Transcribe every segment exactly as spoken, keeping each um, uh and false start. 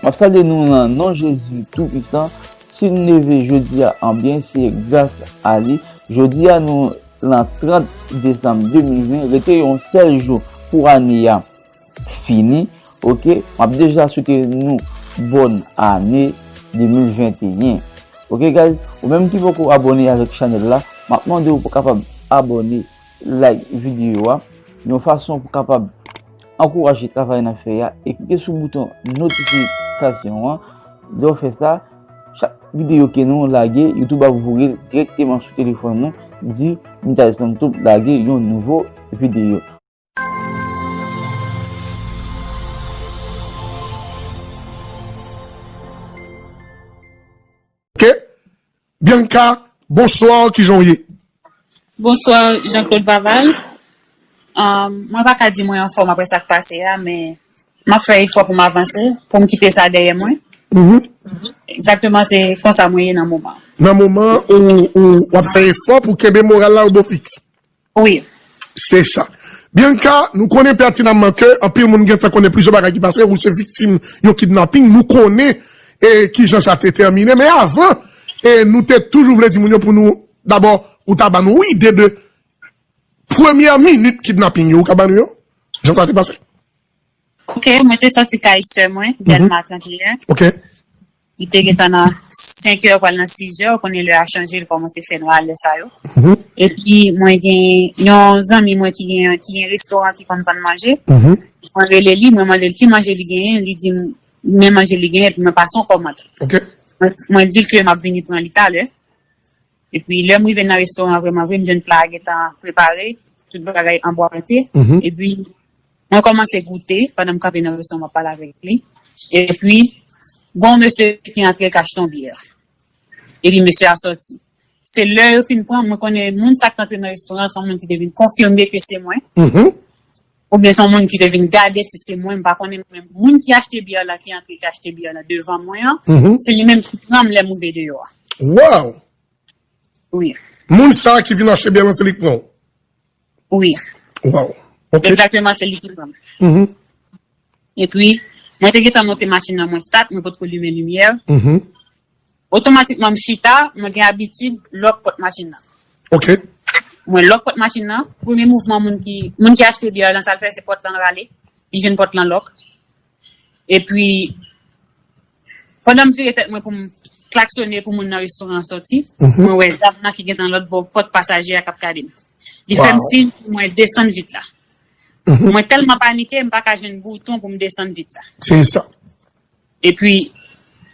M ap salye nou nan non Jezi Toupisan. Si n leve jodi a anbyen, se gras a li. Jodi a, nou nan trant desanm de mil ven, rete yon sèl jou pou ane a fini. Oke, m ap deja swete nou bòn ane de mil venteyen. Oke, guys, ou menm ki poko abòne avèk chanèl la, m ap mande w pou kapab abòne, like videyo a, yon fason pou kapab ankouraje travay n ap fè a e klike sou bouton notifikasyon an. Lè w fè sa, chak videyo ke nou lage, YouTube ap voye l dirèkteman sou telefòn nou, di Michael Santo lage yon nouvo videyo. Ok. Bianca, bonswa, kijan w ye? Bonswa, Jean Claude Vaval. Um, mwen pa ka di mwen anfòm apre sa k pase a, men m ap fè efò pou m avanse, pou m kite sa dèyè mwen. Mm -hmm. Egzakteman, se konsa mwen ye nan moman. Nan moman ou, ou w ap fè efò pou kenbe moral la ou bo fiks. Wi. Se sa. Bianca, nou konnen pètinamman ke anpil moun gentan konnen plizyè bagay ki pase, ou se viktim yon kidnaping, nou konnen e kijan sa te tèmine, men avan, e nou te toujou vle di moun yo pou nou, dabò, ou ta ban nou ide de premyè minit kidnaping yo, ou ka ban nou yo? Jan sa te pase? Ok, mwen te sòti kay sè mwen, Dèlma trannteyen. Ok. Li te gentan nan senk è, pral nan sis è, ou konnen lè a chanje, li kòmanse fè nwa lè sa yo. Epi mwen gen yon zanmi mwen ki gen ki gen restoran ki konn vann manje. Mwen rele li, mwen mande l ki manje li genyen, li di m men manje li genyen, epi mwen pase yon kòmand. Ok. Mwen, mwen di l ke m ap vini pran li talè. Epi lè m rive nan restoran an, vrèman vre, m jwenn pla a gentan prepare, tout bagay anbwate. Epi mwen kòmanse goute pandan m kanpe nan restoran, m ap pale avèk li. Epi gon mesye ki antre k achte yon byè. Epi mesye a sòti. Se lè yo fin pran, mwen konnen moun sa k antre nan restoran an, se yon moun ki te vin konfime ke se mwen. Oubyen se yon moun ki te vin gade si se mwen, m pa konnen, men moun ki achte byè la, ki antre, ki achte byè la devan mwen an, se li menm ki pran m lè m rive deyò a. Wow! Wi. Moun sa ki vin achte byè lan, se li k pran w? Wi. Wow. Ok. Egzakteman, se li ki pran m. Epi mwen te gentan monte machin nan, mwen stat, mwen potko limen limyè. Otomatikman m chita, mwen gen abitid lòk pòt machin nan. Ok. Mwen lòk pòt machin nan, premye mouvman moun ki moun ki achte byè lan, sa l fè, se pòt lan rale, li jwenn pòt lan lòk. Epi pandan m vire tèt mwen pou m klaksonnen pou moun nan restoran an sòti, mwen wè dam nan ki gentan lòt bò pòt pasaje a k ap gade m. Li fè m siy pou mwen desann vit la. Mwen tèlman panike, m pa ka jwenn bouton pou m desann vit la. Se sa. Epi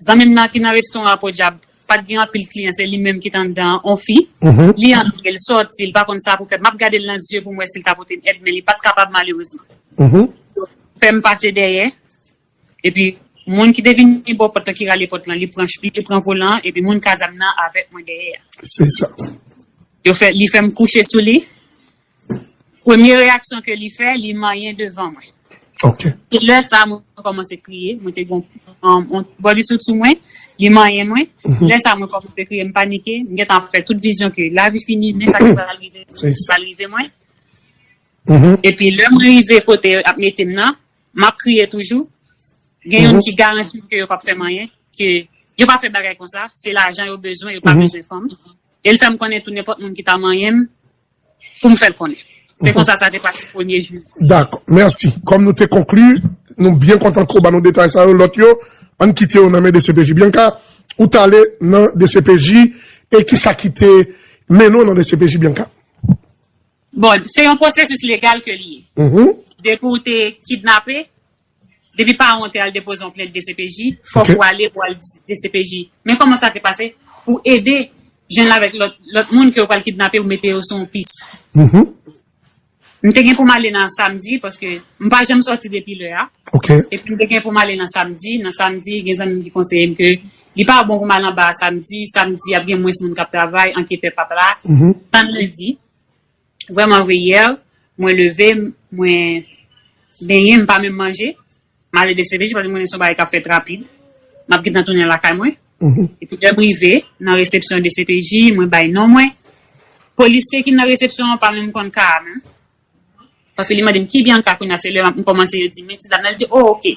zanmi m nan ki nan restoran an, podyab, pa t gen anpil kliyan, se li menm ki t anndan an, on fi. Li antre, l sòti, l pa konn sa pou fè. M ap gade l nan zye pou m wè si l ka pote m èd, men li pa t kapab, malerezman. Fè m pase dèyè. Epi moun ki te vini bò pòt lan, ki rale pòt lan, li pran li pran volan an, epi moun ka zam nan avèk mwen dèyè a. Se sa. Yo fè li fè m kouche sou li. Premye reyaksyon ke li fè, li manyen devan mwen. Ok. Se lè sa mwen kòmanse kriye, mwen te gon um, on body suit sou mwen, li manyen mwen. Lè sa mwen kòmanse kriye, m panike, m gentan ap fè tout vizyon ke lavi fini, men sa ki pral rive, pral rive mwen. Epi lè mwen rive kote yo ap mete m nan, m ap kriye toujou. Gen youn ki garanti m ke yo p ap fè m anyen, ke yo pa fè bagay konsa, se lajan yo bezwen, yo pa bezwen fanm. E l fè m konnen tou nenpòt moun ki ta manyen m, pou m fè l konnen. Se konsa sa te pase premye jou. Dakò, mèsi. Kòm nou te konkli, nou byen kontan ke w ban nou detay sa yo, lòt yo, ann kite yo nan men D C P J. Bianca, ou t ale nan D C P J, e kisa ki te mennen w nan D C P J, Bianca? Bon, se yon pwosesis legal ke li ye. Depi w te kidnape, depi paran w te al depoze yon plent D C P J, fòk ou ale pou al D C P J. Men kòman sa te pase? Pou ede jwenn avèk lòt lòt moun ke yo pral kidnape pou mete yo sou yon pis. M te gen pou m ale nan samdi, paske m pa janm sòti depi lè a. Ok. Epi m te gen pou m ale nan samdi. Nan samdi, gen zanmi m ki konseye m ke li pa bon pou m al anba a samdi. Samdi, ap gen mwens moun k ap travay, anketè p ap la. Tann lendi. Vrèman vre, yè, mwen leve, mwen benyen, m pa menm manje. M ale D C P J paske m konnen se yon bagay k ap fèt rapid. M ap gentan tounen lakay mwen. Epi lè m rive nan resepsyon D C P J, mwen bay non mwen. Polisye ki nan resepsyon an pa menm konn ka a menm. Paske li mande m ki Bianca, kounye a se lè m kòmanse, yo di m men ti dam nan, li di, oh, ok.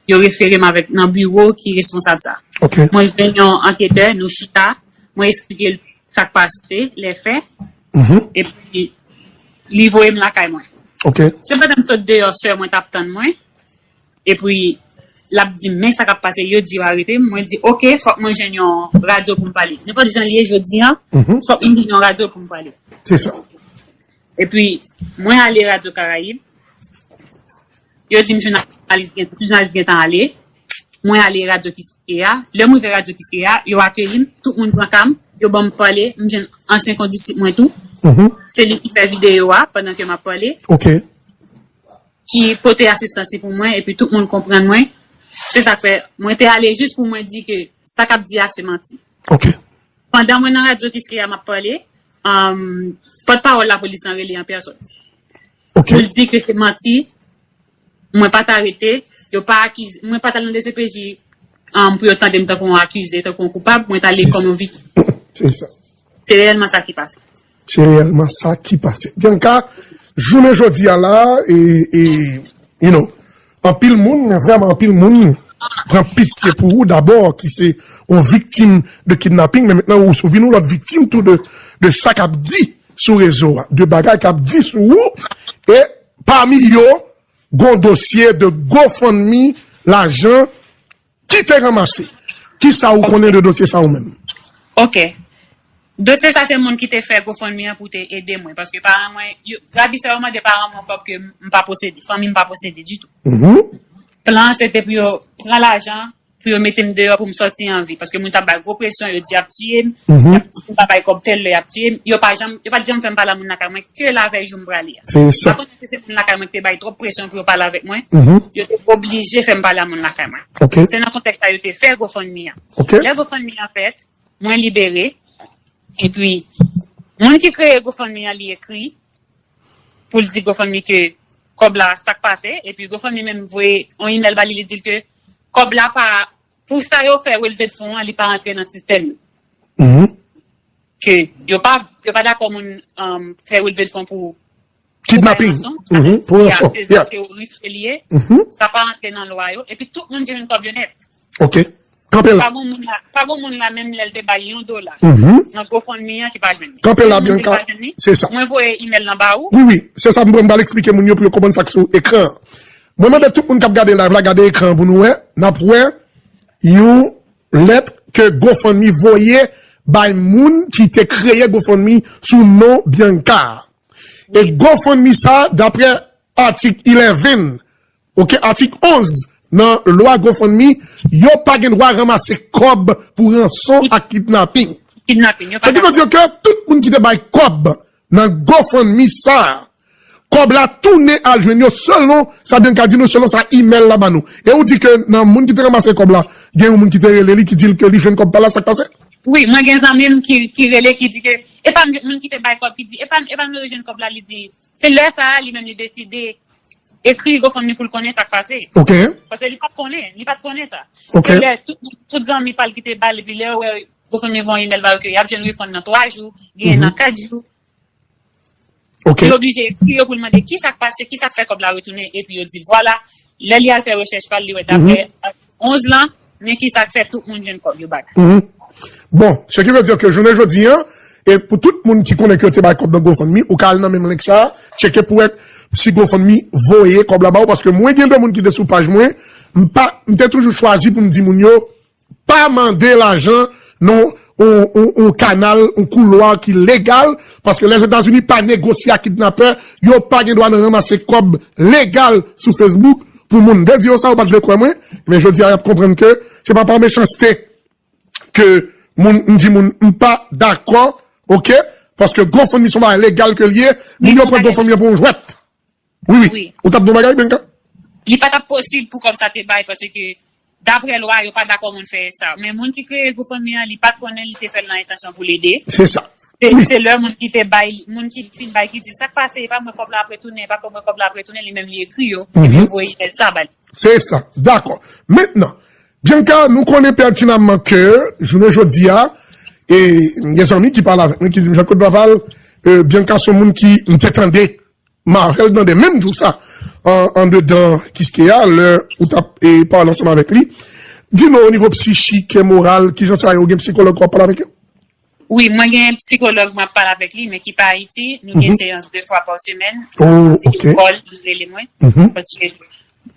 Yo refere m avèk nan biwo ki responsab sa. Ok. Mwen jwenn yon anketè, nou chita, mwen eksplike l sa k pase, lè fè, Mhm. epi li voye m lakay mwen. Ok. Se pandan m sot deyò, sè mwen t ap tann mwen, epi l ap di m men sa k ap pase, yo di yo arete m, mwen di, ok, fòk mwen jwenn yon radyo pou m pale. Nenpòt jan l ye jodi a, Mhm. fòk mwen jwenn yon radyo pou m pale. Se sa. Epi, mwen ale Radyo Karayib. Yo di m jounalis gen- jounalis gentan ale. Mwen ale Radyo Kiskeya. Lè m rive Radyo Kiskeya, yo akeyi m. Tout moun pran ka m. Yo ban m pale. M jwenn ansyen kondisip mwen tou. Mhm. Se li ki fè videyo a pandan ke m ap pale. Ok. Ki pote asistans li pou mwen. Epi tout moun konprann mwen. Se sa k fè mwen te ale jis pou mwen di ke sa k ap di a se manti. Ok. Pandan mwen nan Radyo Kiskeya m ap pale, um, pòtpawòl lapolis lan rele an pèsòn. Ok. Pou l di ke se manti, mwen pa t arete, yo pa akize, mwen pa t al nan D C P J um, pou yo tande m tankou yon akize, tankou yon koupab, mwen t ale kòm yon viktim. Se sa. Se reyèlman sa ki pase. Se reyèlman sa ki pase. Bianca, jounen jodi a la, e, e, you know, anpil moun, men vrèman anpil moun, pran pitye pou ou dabò, ki se yon viktim de kidnapping, men mentnan ou sou vin yon lòt viktim tou de, de sa k ap di sou rezo a, de bagay k ap di sou ou, e pami yo, gon dosye de GoFundMe, lajan ki te ranmase. Kisa ou konnen de dosye sa ou menm? Ok. Dosye sa se moun ki te fè GoFundMe an pou te ede mwen. Paske paran mwen, yo, grabisè yo mande paran mwen kòb ke m pa posede, fanmi m pa posede ditou. Mhm. Plan an se te pou yo pran lajan, pou yo mete m deyò, pou m sòti an vi. Paske moun t ap bay gwo presyon, yo di y ap tiye m, Mhm. y ap, si m pa bay kòb tèl lè, y ap tiye m. Yo pa janm, yo pa t janm fè m pale a moun lakay mwen, ke lavèy jou m prale a. Se M sa. pa konnen si se moun lakay mwen ki te bay twòp presyon pou yo pale avèk mwen. Mhm. Yo te oblije fè m pale a moun lakay mwen. Ok. Se nan kontèks sa yo te fè GoFundMe an. Ok. Lè GoFundMe an fèt, mwen libere. Epi, moun ki kreye GoFundMe an, li ekri pou l di GoFundMe ke kòb la, sa k pase. Epi, GoFundMe menm voye yon imèl ba li, li di l ke kòb la pa, pou sa yo fè relve de fon an, li pa rantre nan sistèm yo. Mhm. Ke yo pa, yo pa dakò moun um, fè relve de fon pou Kidnapping. Ranson, Mhm. Pou ya, ranson. se Yeah. teworis ke li ye. Mhm. Sa pa rantre nan lwa yo. Epi tout moun jwenn kòb yo nèt. Ok. Kanpe la. Pa gon moun la, pa gon moun la menm lè l te bay yon dola Mhm. nan GoFundMe an ki pa jwenn li. Kanpe la, Si yon moun ki Bianca. pa jwenn li, Se sa. Mwen voye imèl lan ba ou. Wi, wi. Se sa m pral eksplike moun yo pou yo konprann sa k sou ekran. Mwen mande tout moun k ap gade live la, gade ekran pou nou wè. N ap wè yon lèt ke GoFundMe voye bay moun ki te kreye GoFundMe sou non Bianca. E GoFundMe sa, daprè atik eleven, ok, atik onz nan lwa GoFundMe, yo pa gen dwa ranmase kòb pou ranson ak kidnaping. Kidnaping, yo pa Sa ki vle di ke tout moun ki te bay kòb nan GoFundMe sa, kòb la tounen al jwenn yo selon sa Bianca di nou, selon sa imèl la ban nou. E ou di ke nan moun ki te ranmase kòb la, gen yon moun ki te rele li, ki di l ke li jwenn kòb pa la, sa k pase? Wi, mwen gen zanmi m ki, ki rele, ki di ke, e pa m, moun ki te bay kòb, ki di, e pa, e pa m yo jwenn kòb la, li di, se lè sa a, li menm li deside ekri GoFundMe pou l konnen sa k pase. Ok. Paske li pa t konnen, li pa t konnen sa. Ok. Se lè tout, tout zanmi pa l ki te ba l, epi lè yo wè GoFundMe voye imèl ba yo ke y ap jwenn refund nan twa jou, gen nan kat jou. Ok. Li oblije ekri yo pou l mande ki sa k pase, ki sa k fè kòb la retounen, epi yo di l, vwala, lè li al fè rechèch pa l, li wè daprè onz lan, men ki sa k fè tout moun jwenn kòb yo bay. Mhm. Bon, ce qui veut dire que jounen jodi an, e pou tout moun ki konnen ke yo te bay kòb nan GoFundMe, ou ka al nan menm link sa, tcheke pou wè si GoFundMe voye kòb la ba ou, paske mwen gen de moun ki te sou paj mwen, m pa, m te toujou chwazi pou m di moun yo, pa mande lajan nan yon, yon, yon kanal, yon koulwa ki legal, paske Lèzetazini pa negosye ak kidnapè, yo pa gen dwa nan ranmase kòb legal sou Facebook pou moun. M te di yo sa, yo pa t vle kwè mwen, men jodi a y ap konprann ke se pa pa mechanste ke moun, m di moun, m pa dakò, ok? Paske GoFundMe se yon bagay legal ke l ye, moun yo pran GoFundMe pou yon jwèt. Wi, wi. Wi. Ou t ap di yon bagay, Bianca? Li pa t ap posib pou kòb sa te bay, paske daprè lwa, yo pa dakò moun fè sa. Men moun ki kreye GoFundMe an, li pa t konnen, li te fè l nan entansyon pou l ede. Se sa. Se Wi. Se lè moun ki te bay, moun ki fin bay, ki di, sa k pase, e pa mwen kòb la ap retounen, e pa mwen kòb la ap retounen, li menm li ekri yo, epi yo voye imèl sa ba li. Se sa, dakò. Mentnan, Bianca, nou konnen pètinamman ke jounen jodi a, e m gen zanmi ki pale avèk mwen, ki di m, Jean-Claude Laval, e, Bianca se yon moun ki m te tande m avè l tande menm jou sa, an, andedan Kiskeya, lè ou t ap e, pale ansanm avèk li. Di nou, o nivo psichik, moral, kijan sa yo, gen sikològ w ap pale avèk yo? Wi, mwen gen sikològ mwen ap pale avèk li, men ki pa Ayiti. Nou gen seyans de fwa pa semèn. Oh, ok. Kòl, li rele mwen. Paske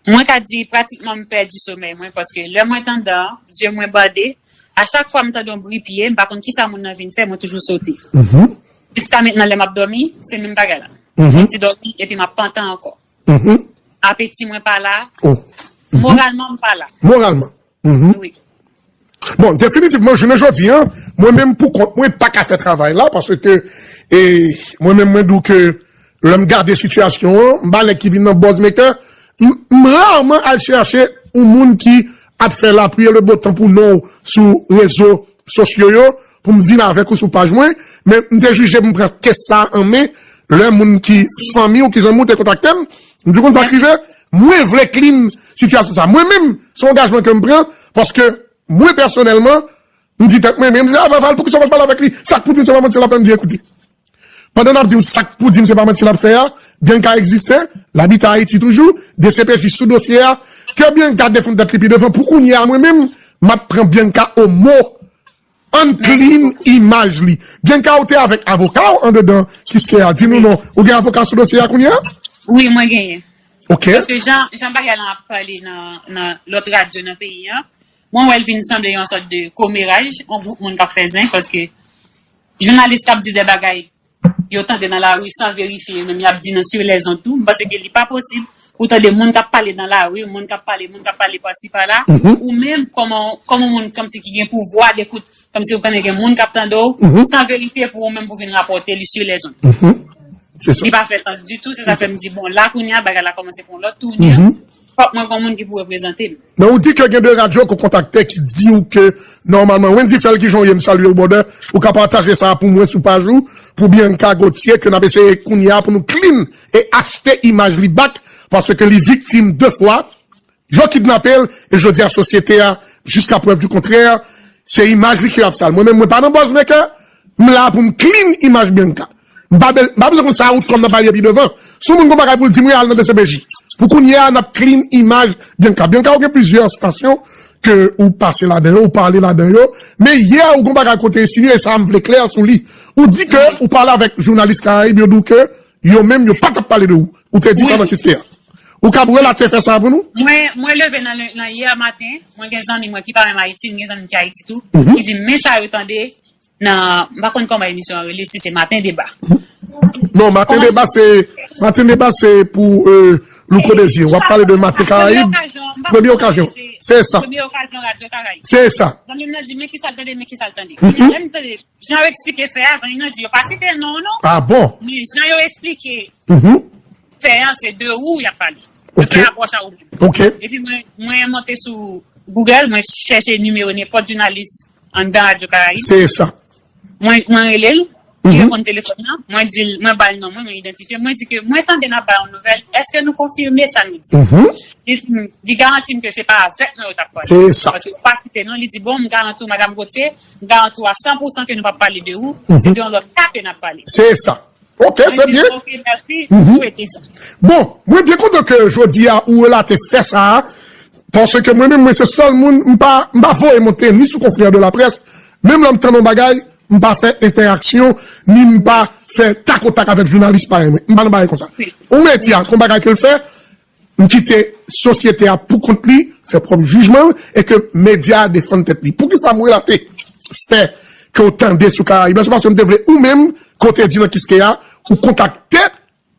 mwen ka di pratikman m pèdi somèy mwen, paske lè mwen t anndan, zye mwen bande, a chak fwa m tande yon bri pye, m pa konn kisa moun nan vin fè, mwen toujou sote. Jiska mentnan, lè m ap dòmi, se menm bagay la. Fò m ti dòmi, epi m ap pantan ankò. Apeti mwen pa la, moralman m pa la. Moralman. Wi. Bon, definitivman, jounen jodi a, mwen menm pou kont mwen pa ka fè travay la, paske e, mwen menm mwen di w ke lè m gade sitiyasyon an, m pa nèg ki vin nan buzz maker, m, m raman al chèche yon moun ki ap fè lapli e le bo tan pou non w sou rezo sosyo yo, pou m vin avèk ou sou paj mwen, men m te jije pou m pran kes sa an men, lè moun ki fanmi w, ki zanmi w te kontakte m, m di w konn sa k rive, mwen vle clean sitiyasyon sa. Mwen menm, se yon angajman ke m pran, paske mwen pèsonèlman, m di tèt mwen, men m di, a, Vaval, poukisa w pa t pale avèk li? Sa k pou di m, se pa manti l ap fè, m di, ekoute. Pandan n ap di w sa k pou di m, se pa manti l ap fè a, Bianca egziste, l abite Ayiti toujou, D C P J sou dosye a, ke Bianca defann tèt li pi devan. Pou kounye a, mwen menm, m ap pran Bianca o mo. Ann clean imaj li. Bianca, ou te avèk avoka w andedan Kiskeya. Di nou non. Ou gen avoka sou dosye a kounye a? Wi, mwen genyen. Ok. Paske jan, jan bagay lan ap pale nan, nan lòt radyo nan peyi an, mwen wè l vin sanble yon sòt de komeraj, yon gwoup moun k ap fè zen, paske jounalis k ap di de bagay yo tande nan lari san verifye, yo menm y ap di nan sur les ondes tou. M panse ke li pa posib pou tande moun k ap pale nan lari, moun k ap pale, moun k ap pale pasi pala, ou menm kòman, kòman moun kòmsi ki gen pouvwa dekout, kòmsi ou konnen gen moun k ap tande w, san verifye pou ou menm pou vin rapòte li sur les ondes. Se sa. Li pa fè sans ditou, se sa fè m di, bon, la kounye a, bagay la kòmanse pran yon lòt tournure. Fòk mwen gen moun ki pou reprezante m. Men ou di ke gen de radyo ke w kontakte ki di w ke nòmalman, Wendy Fèl, kijan w ye, m salye w, brother, ou ka pataje sa pou mwen sou paj ou, pou Bianca Gauthier, ke n ap eseye kounye a pou nou clean e achte imaj li back, paske li viktim de fwa, yo kidnape l, e jodi a sosyete a, jiska prèv di kontrè, se imaj li ke y ap sal. Mwen menm, mwen pa nan buzz maker, m la pou m clean imaj Bianca. M pa, be- m pa bezwen konn sa outcome nan pale pi devan. Si yon moun gon bagay pou l di m, wi, al nan D C P J. Pou kounye a, n ap clean imaj Bianca. Bianca, ou gen plizyè estasyon ke ou pase ladan yo, ou pale ladan yo. Men yè, ou gon bagay kote ensinye, e sa a m vle klè sou li. Ou di ke ou pale avèk jounalis Karayib, yo di w ke yo menm, yo pa t ap pale de ou. Ou te di sa nan Kiskeya. Ou kab relate fè sa a pou nou? Mwen, mwen leve nan, nan yè maten, mwen gen zanmi mwen ki pa menm Ayiti, m gen zanmi ki Ayiti tou, ki di m, men sa yo tande, nan, m pa konn kòman emisyon an rele, si se Maten Deba. Non, Maten Deba se, Maten Deba se pou, euh, Louko Désir. W ap pale de Maten Karayib. Premye okazyon, se sa. Premye okazyon Radyo Karayib. Se sa. Zanmi m nan di, men kisa l tande, men kisa l tande. Lè m tande, jan yo eksplike fè a, zanmi m nan di, yo pa site non, non. Ah bon? Men jan yo eksplike fè a, se de ou y ap pale. Yo fè apwòch a ou menm. Ok. Epi mwen, mwen monte sou Google, mwen chèche nimewo nenpòt jounalis anndan Radyo Karayib. Se sa. Mwen, mwen rele l, li reponn telefòn nan, mwen di l, mwen ba l non mwen, mwen idantifye l, mwen di ke mwen tande n ap bay yon nouvèl, èske nou konfime sa nou di? Li di m, li garanti m ke se pa avèk mwen yo t ap pale. Se sa. Paske yo pa site non, li di, bon, m garanti w, Madanm Gauthier, m garanti w a san pou san ke nou p ap pale de ou, se de yon lòt ka ke n ap pale. Se sa. Ok, se byen. Ok, mèsi. M swete sa. Bon, mwen byen kontan ke jodi a ou relate fè sa a, paske mwen menm, mwen se sèl moun, m pa, m pa voye monte ni sou konfrè de laprès, menm lè m tande yon bagay, m pa fè entèaksyon, ni m pa fè takotak avèk jounalis parèy mwen. M pa nan bagay konsa. Yon medya, gon bagay ke l fè, m kite sosyete a pou kont li, fè pwòp jijman l, e ke medya a defann tèt li. Poukisa m relate fè ke w tande sou Karayib la? Se paske m te vle ou menm, kote di nan Kiskeya, ou kontakte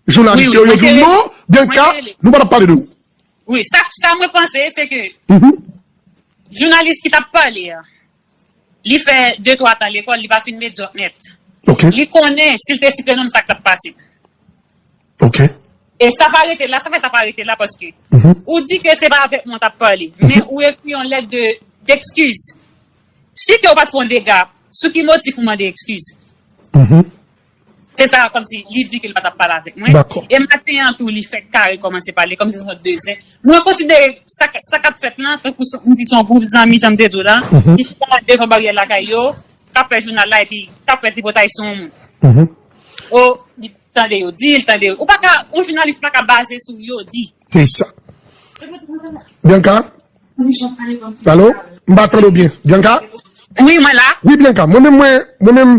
jounalis yo, yo di w non, Bianca, nou pa t ap pale de ou. Wi, sa, sa mwen panse, se ke jounalis ki t ap pale a, li fè de twa tan lekòl, li pa fin medyòk nèt. Ok. Li konnen, si l te site non m, sa k t ap pase. Ok. E sa pa rete la, sa fè sa pa rete la, paske ou di ke se pa avèk mwen w t ap pale, men ou ekri yon lèt de, d'excuse. Si ke w pa t fè yon dega, sou ki motif ou mande ekskiz? Se sa, kòmsi li di ke li pa t ap pale avèk mwen. Dakò. E maten an tou, li fèk kare kòmanse pale, kòmsi se yon de zen. Mwen konsidere sa, sa k ap fèt lan, tankou se, m di se yon gwoup zanmi, jan m te di w la, ki chita devan baryè lakay yo, k ap fè jounal la, epi k ap fè tripotay sou yon moun. O, li tande yo di, l tande yo. Ou pa ka, yon jounalis pa ka baze sou yo di. Se sa. Bianca? Alo? M pa tande w byen. Bianca? Wi, mwen la. Wi, Bianca. Mwen menm, mwen, mwen menm,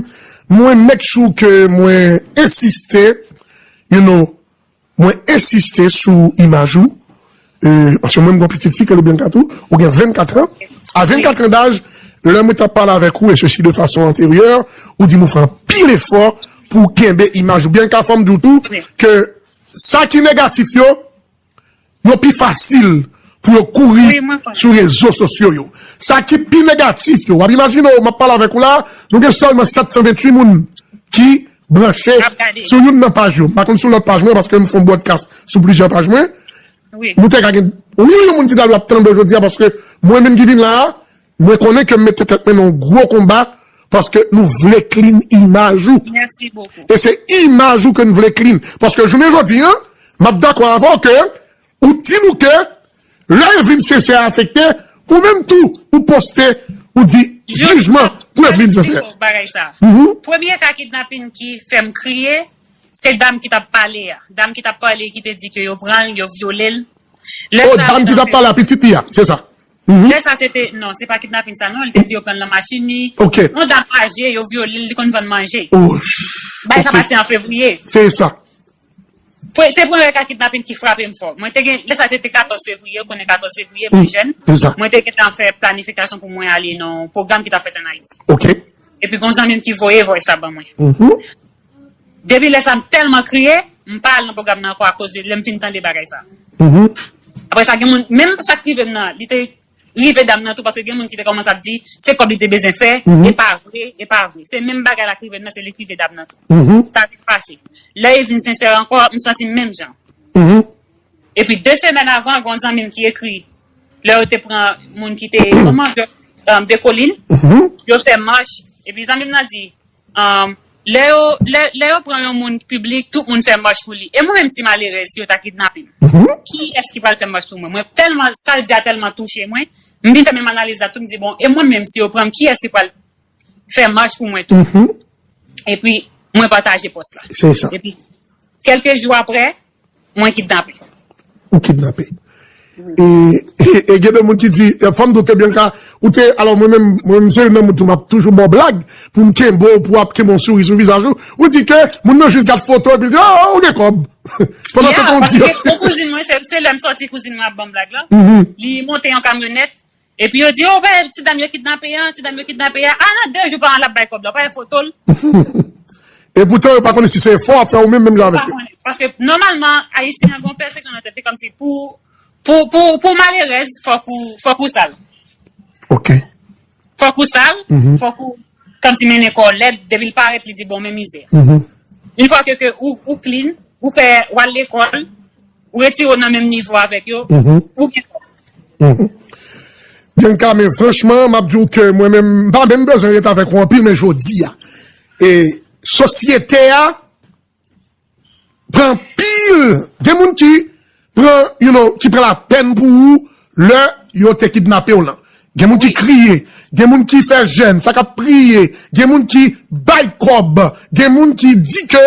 mwen make sure ke mwen ensiste, you know, mwen ensiste sou imaj ou. Euh, paske mwen, mwen gon pitit fi ki rele Bianca tou. Ou gen vennkat an. A vennkat an daj, lè mwen t ap pale avèk ou, e sesi de fason anteryè, ou di m ou fè anpil efò pou w kenbe imaj ou. Bianca, fò m di w tou, ke sa ki negatif yo, yo pi fasil pou yo kouri sou rezo sosyo yo. Sa ki pi negatif yo, w ap imajine w, m ap pale avèk ou la, nou gen sèlman sèt san venntuit moun ki branche sou youn nan paj yo. M pa konn sou lòt paj mwen, paske m fè yon broadcast sou plizyè paj mwen. Nou te ka gen yon milyon moun ki ta dwe ap tande w jodi a, paske mwen menm ki vin la a, mwen konnen ke m mete tèt mwen nan yon gwo konba, paske nou vle clean imaj ou. E se imaj ou ke n vle clean. Paske jounen jodi a, m ap dakò avè w ke ou di nou ke lè Evelyne Sincère afekte, ou menm tou, ou poste, ou di jijman pou Evelyne Sincère. Premye ka kidnapin ki fè m kriye, se dam ki t ap pale a. Dam ki t ap pale ki te di ke yo pran l, yo vyole l. Oh, dam ki t ap pale a pitit li a, se sa. Lè sa se te, non, se pa kidnapin sa non, li te di yo pran l nan machin li. Yon dam aje, yo vyole l, li konn vann manje. Bagay sa pase an fevriye. Se sa. Se premye ka kidnapin ki frape m fò. Mwen te gen, lè sa se te katòz fevriye, ou konnen katòz fevriye, mwen jèn. Mwen te gentan fè planifikasyon pou mwen ale nan yon pwogram ki t ap fèt ann Ayiti. Epi gon zanmi m ki voye voice la ban mwen. Depi lè sa m tèlman kriye, m pa al nan pwogram nan ankò akoz de lè m fin tande bagay sa. Apre sa, gen moun, menm sa k rive m nan, li te rive dam nan tou, paske gen moun ki te kòmanse ap di se kòb li te bezwen fè, e pa vre, e pa vre. Se menm bagay la k rive m nan, se li k rive dam nan tou. Sa vin pase. Lè Evelyne Sincère ankò, m santi m menm jan. Epi de semèn avan, gen yon zanmi m ki ekri, lè yo te pran moun ki te, kòman, de, um, de Kolin, yo fè mach, epi zanmi m nan di, um, lè yo, lè, lè yo pran yon moun piblik, tout moun fè mach pou li. E mwen menm ti malerèz, si yo ta kidnape m, kiyès ki pral fè mach pou mwen? Mwen tèlman, sa l di a tèlman touche mwen, m vin fè menm analiz la tou, m di, bon, e mwen menm, si yo pran m, kiyès ki pral fè mach pou mwen tou? Epi, mwen pataje pòs la. Epi, kèlke jou apre, mwen kidnape. Ou kidnape. E, e, e gen de moun ki di, e, fò m di w ke Bianca, ou te, alò mwen menm, mwen menm se youn nan moun tou m ap toujou ba w blag, pou m kenbe w, pou w ap kenbe yon souri sou vizaj ou. Ou di ke moun nan jis gad foto epi l di, oh, ou gen kòb. Pandan se tan ou di. Yon kouzin mwen, se, se lè m sòti kouzin mwen ap ban m blag la. Li monte yon kamyonèt, epi yo di, oh, ben, ti dam yo kidnape a, ti dam yo kidnape a. A, nan de jou pa an l ap bay kòb la, pa gen foto l. Epoutan, yo pa konnen si se efò w ap fè ou menm, menm jan avèk yo. Paske, nòmalman, Ayisyen an gen yon pèsepsyon nan tèt li kòmsi pou, pou, pou, pou malerèz, fòk ou, fòk ou sal. Ok. Fòk ou sal, fòk ou, kòmsi mennen kò w lèd, depi l parèt, li di, bon, men mizè. Yon fwa ke, ke ou, ou clean, ou fè, w al lekòl, ou retire w nan menm nivo avèk yo, ou gen kò. Bianca, men franchman, m ap di w ke mwen menm, m pa menm bezwen ret avèk ou anpil, men jodi a, e sosyete a pran anpil, gen moun ki pran, you know, ki pran lapèn pou ou lè yo te kidnape w lan. Gen moun ki kriye, gen moun ki fè jèn, sa k ap priye, gen moun ki bay kòb, gen moun ki di ke